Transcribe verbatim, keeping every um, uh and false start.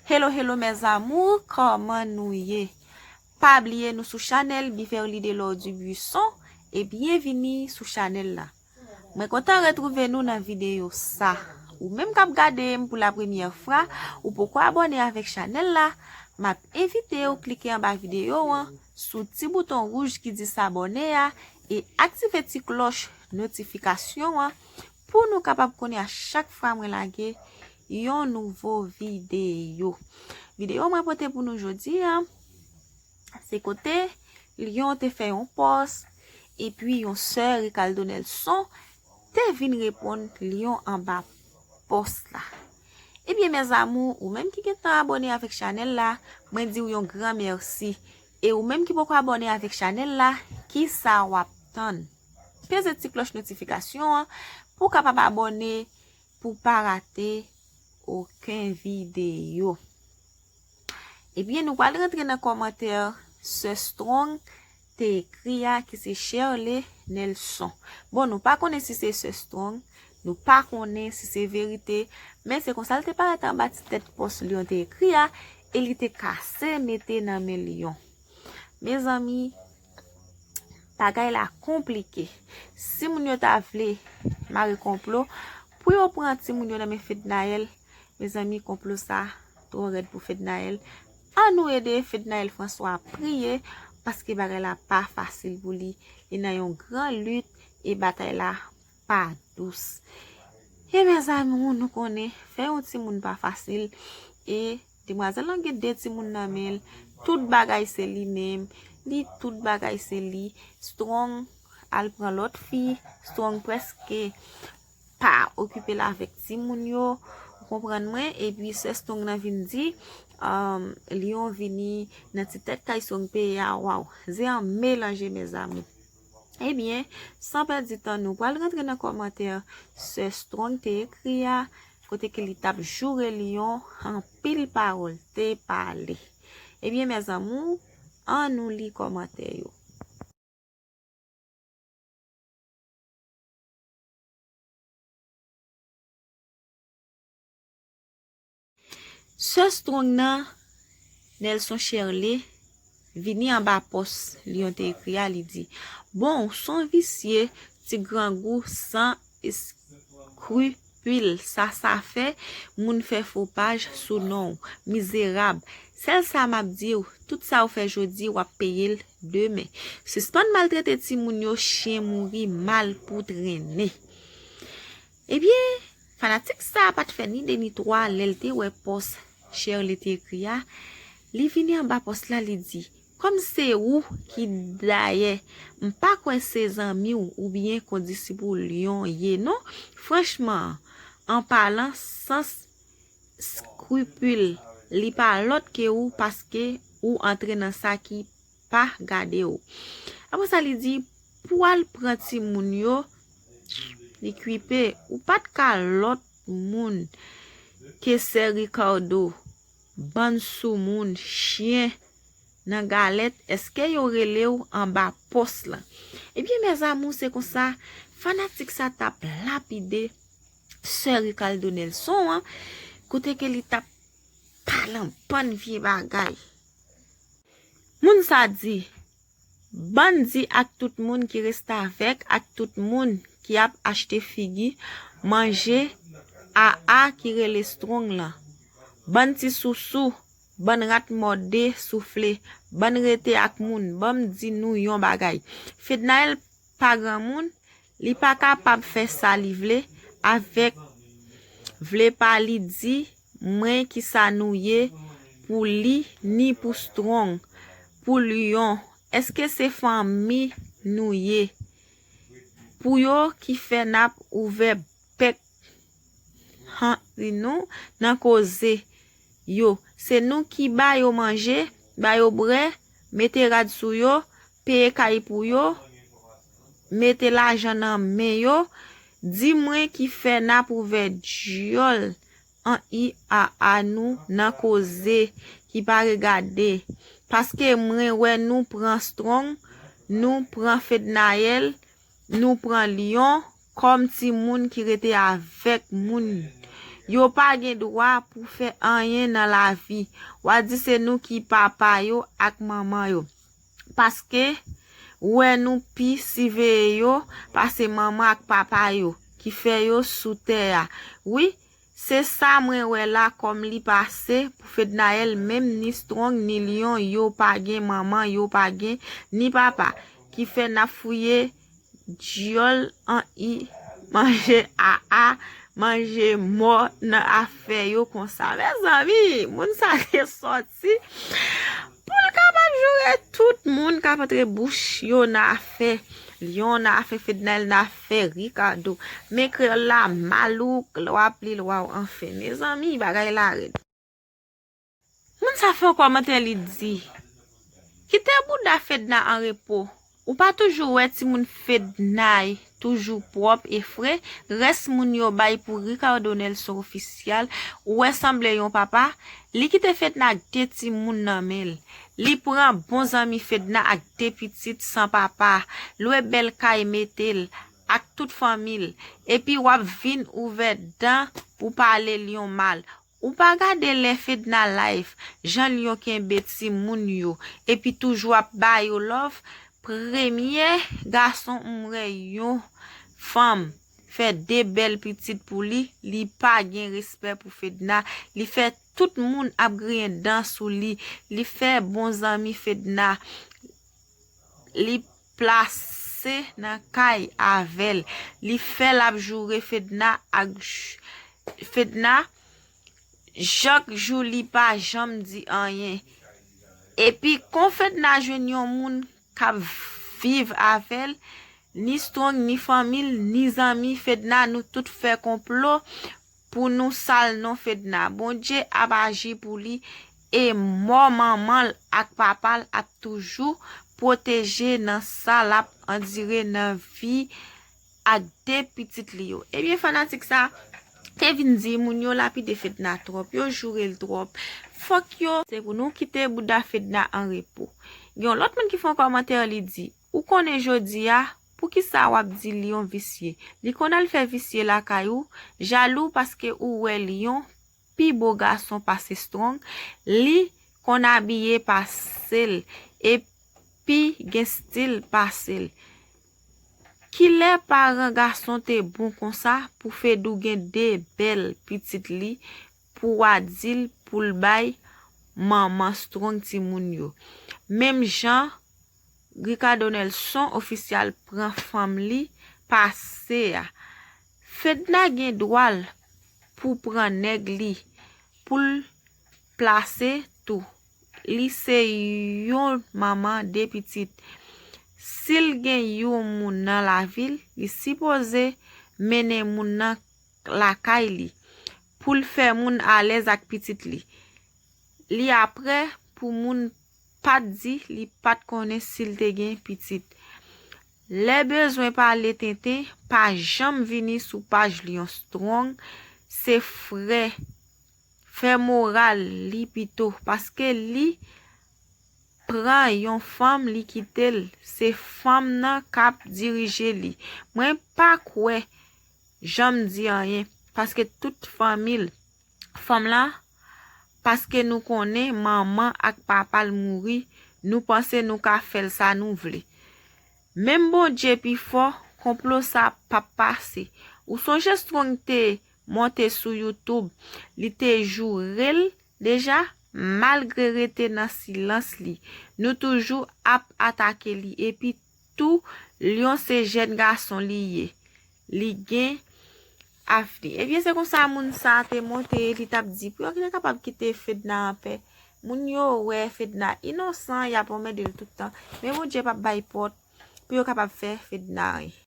Hello, hello mes amours, kòman nou ye? Pa bliye nou sou chanèl Beverly Delor Dubuisson e byenvini sou chanèl la. Mwen kontan retwouve nou nan videyo sa. Ou menm k ap gade m pou la premyè fwa, ou poko abòne avèk chanèl la, m ap envite w klike anba videyo an sou ti bouton wouj ki di s'abonner a e aktive ti klòch notifikasyon an pou nou kapab konnen a chak fwa mwen lage yon nouvo videyo. Videyo mwen pote pou nou jodi a, se kote Lyon te fè yon pòs, epi yon sè Ricardo Nelson te vin reponn Lyon anba pòs la. Ebyen mes amours, ou menm ki gentan abòne avèk chanèl la, mwen di w yon gran mèsi. E ou menm ki poko abòne avèk chanèl la, kisa w ap tann? Peze ti klòch notifikasyon an pou w kapab abòne pou w pa rate okenn videyo. Ebyen, nou pral rantre nan kòmantè Sè Strong te ekri a, ki se Sherley Nelson. Bon, nou pa konnen si se Sè Strong, nou pa konnen si se verite, men se konsa l te parèt anba ti tèt pòs Lyon te ekri a, e li te kase mete nan men Lyon. Mezanmi, bagay la konplike. Si moun yo ta vle mare konplo pou yo pran timoun yo nan men Fednaelle, mezanmi, konplo sa twò rèd pou Fednaelle. Ann nou ede Fednaelle François priye, paske bagay la pa fasil pou li. Li nan yon gran lit e batay la pa dous. E mes amours, nou konnen fè yon timoun pa fasil. E demwazèl lan gen de timoun nan men l. Tout bagay se li menm. Li tout bagay se li. Strong al pran lòt fi. Strong prèske pa okipe l avèk timoun yo. Ou konprann mwen? Epi sè Strong nan vin di, um, Lyon vini nan ti tèt kay Strong peye a. Waw, zen an melanje mes amours. Ebyen, san pèdi tan, nou pral rantre nan kòmantè sè Strong te ekri a, kote ke li t ap joure Lyon, anpil pawòl te pale. Ebyen, mes amours, ann nou li kòmantè yo. Sè Strong nan, Nelson Sherley, vini anba pòs Lyon te ekri a, li di, bon, w s on visye, ti grangou san eskripil, sa sa fè moun fè fo paj sou non w, mizerab. Sèl sa m ap di w, tout sa w fè jodi, w ap peye l demen. Sispann maltrete timoun yo, chen mouri mal pou trennen. Ebyen, fanatik sa a pa t fè ni de ni twa lè l te wè pòs Sherley te ekri a. Li vini anba pòs la, li di, kòm se ou ki dayè, m pa kwè se zanmi w oubyen kondisip ou Lyon ye non. Franchman, an palan sans eskripil, li pa lòt ke ou paske ou antre nan sa ki pa gade w. Apre sa, li di, pou al pran timoun yo, li kwipe, ou pa t ka lòt moun ke sè Ricardo, bann soumoun, chen nan galèt, èske yo rele w anba pòs lan? Ebyen, mes amours, se konsa, fanatik sa t ap lapide sè Ricardo Nelson an, kote ke li t ap pale yon bann vye bagay. Moun sa di, bandi ak tout moun ki restavèk ak tout moun ki ap achte figi manje aa ki rele Strong lan. Bann ti sousou, bann rat mòde soufle, bann rete ak moun, ban m di nou yon bagay. Fednaelle pa granmoun, li pa kapab fè sa li vle avèk vle pa li di mwen kisa nou ye pou li ni pou Strong, pou Lyon. Èske se fanmi nou ye? Pou yo ki fè n ap ouvè bèk han, di nou nan koze yo. Se nou ki ba yo manje, ba yo bwè, mete rad sou yo, peye kay pou yo, mete lajan nan men yo. Di mwen ki fè n ap ouvè dyòl an i a a nou nan koze ki pa regade. Paske mwen wè nou pran Strong, nou pran Fednaelle, nou pran Lyon kòm timoun ki rete avèk moun Yo pa gen dwa pou fè anyen nan lavi. W a di se nou ki papa yo ak manman yo. Paske wè nou pi siveye yo pase manman ak papa yo ki fè yo sou tè a. Wi, se sa mwen wè la kòm li pase pou Fednaelle, menm ni Strong, ni Lyon, yo pa gen manman, yo pa gen ni papa, ki fè n ap fouye dyòl an i, manje aa, manje mò nan afè yo konsa. Mezanmi, moun sa te sòti pou l kapab joure tout moun k ap antre bouch yo nan afè Lyon, nan afè Fednaelle, nan afè Ricardo. Men kreyòl la malouk, lwa pli lwa w anfen. Mezanmi, bagay la rèd. Moun sa fè yon kòmantè, li di, kite bouda Fedna an repo. Ou pa toujou wè timoun Fedna toujou pwòp e fre, rès moun yo bay pou Ricardo Nelson Official, ou wè sanble yon papa, li kite Fedna ak de timoun nan men l. Li pran bon zanmi Fedna ak de pitit san papa, lwe bèl kay mete l ak tout fanmi l, epi w ap vin ouvè dan pou pale Lyon mal. Ou pa gade lè Fedna live, jan Lyon kenbe timoun yo, epi toujou ap ba yo love. Premye gason m wè yon fanm fè de bèl pitit pou li, li pa gen respè pou Fedna, li fè tout moun ap griyen dan sou li, li fè bon zanmi Fedna, li plase nan kay avè l, li fè l ap joure Fedna ak j-, Fedna, chak jou li pa janm di anyen. Epi kon Fedna jwenn yon moun k ap viv avè l, ni Strong, ni fanmi l, ni zanmi Fedna, nou tout fè konplo pou nou sal non Fedna. Bondye ap aji pou li e mò manman l ak papa l ap toujou pwoteje nan sa l ap andire nan vi ak de pitit li yo. Ebyen, fanatik sa te vin di moun yo lapide Fedna twòp, yo joure l twòp. Fòk yo, se pou nou kite bouda Fedna an repo. Gen yon lòt moun ki fè yon kòmantè, li di, ou konnen jodi a, poukisa w ap di Lyon visye? Li konn al fè visye lakay ou, jalou paske ou wè Lyon pi bo gason pase Strong, li konn abiye pase l, e pi gen stil pase l. Kilè paran gason te bon konsa pou Fedou gen de bèl pitit li pou w a di l pou l bay manman Strong timoun yo? Menm jan Ricardo Nelson Official pran fanm li pase a, Fedna gen dwa l pou pran nèg li pou l plase tou. Li se yon manman de pitit. Si l gen yon moun nan lavi l, li sipoze mennen moun nan lakay li pou l fè moun alèz ak pitit li. Li aprè pou moun pa t di li pa t konnen si l te gen pitit. Lè bezwen pale tenten, pa janm vini sou paj Lyon Strong, se frè, fè moral li pito, paske li pran yon fanm, li kite l, se fanm nan k ap dirije li. Mwen pa kwè janm di anyen, paske tout fanmi l, fanm lan, paske nou konnen manman ak papa l mouri, nou panse nou ka fè l sa nou vle. Menm Bondye pi fò, konplo sa p ap pase. Ou sonje Strong te monte sou YouTube, li te joure l deja, malgre rete nan silans li. Nou toujou ap atake li, epi tou, Lyon se jèn gason li ye. Li gen avni. Ebyen, se konsa moun sa te monte, li t ap di pou yo te kapab kite Fedna anpè. Moun yo wè Fedna inosan, y ap anmède l tout tan. Men Bondye p ap bay pòt pou yo kapab fè Fedna anyen.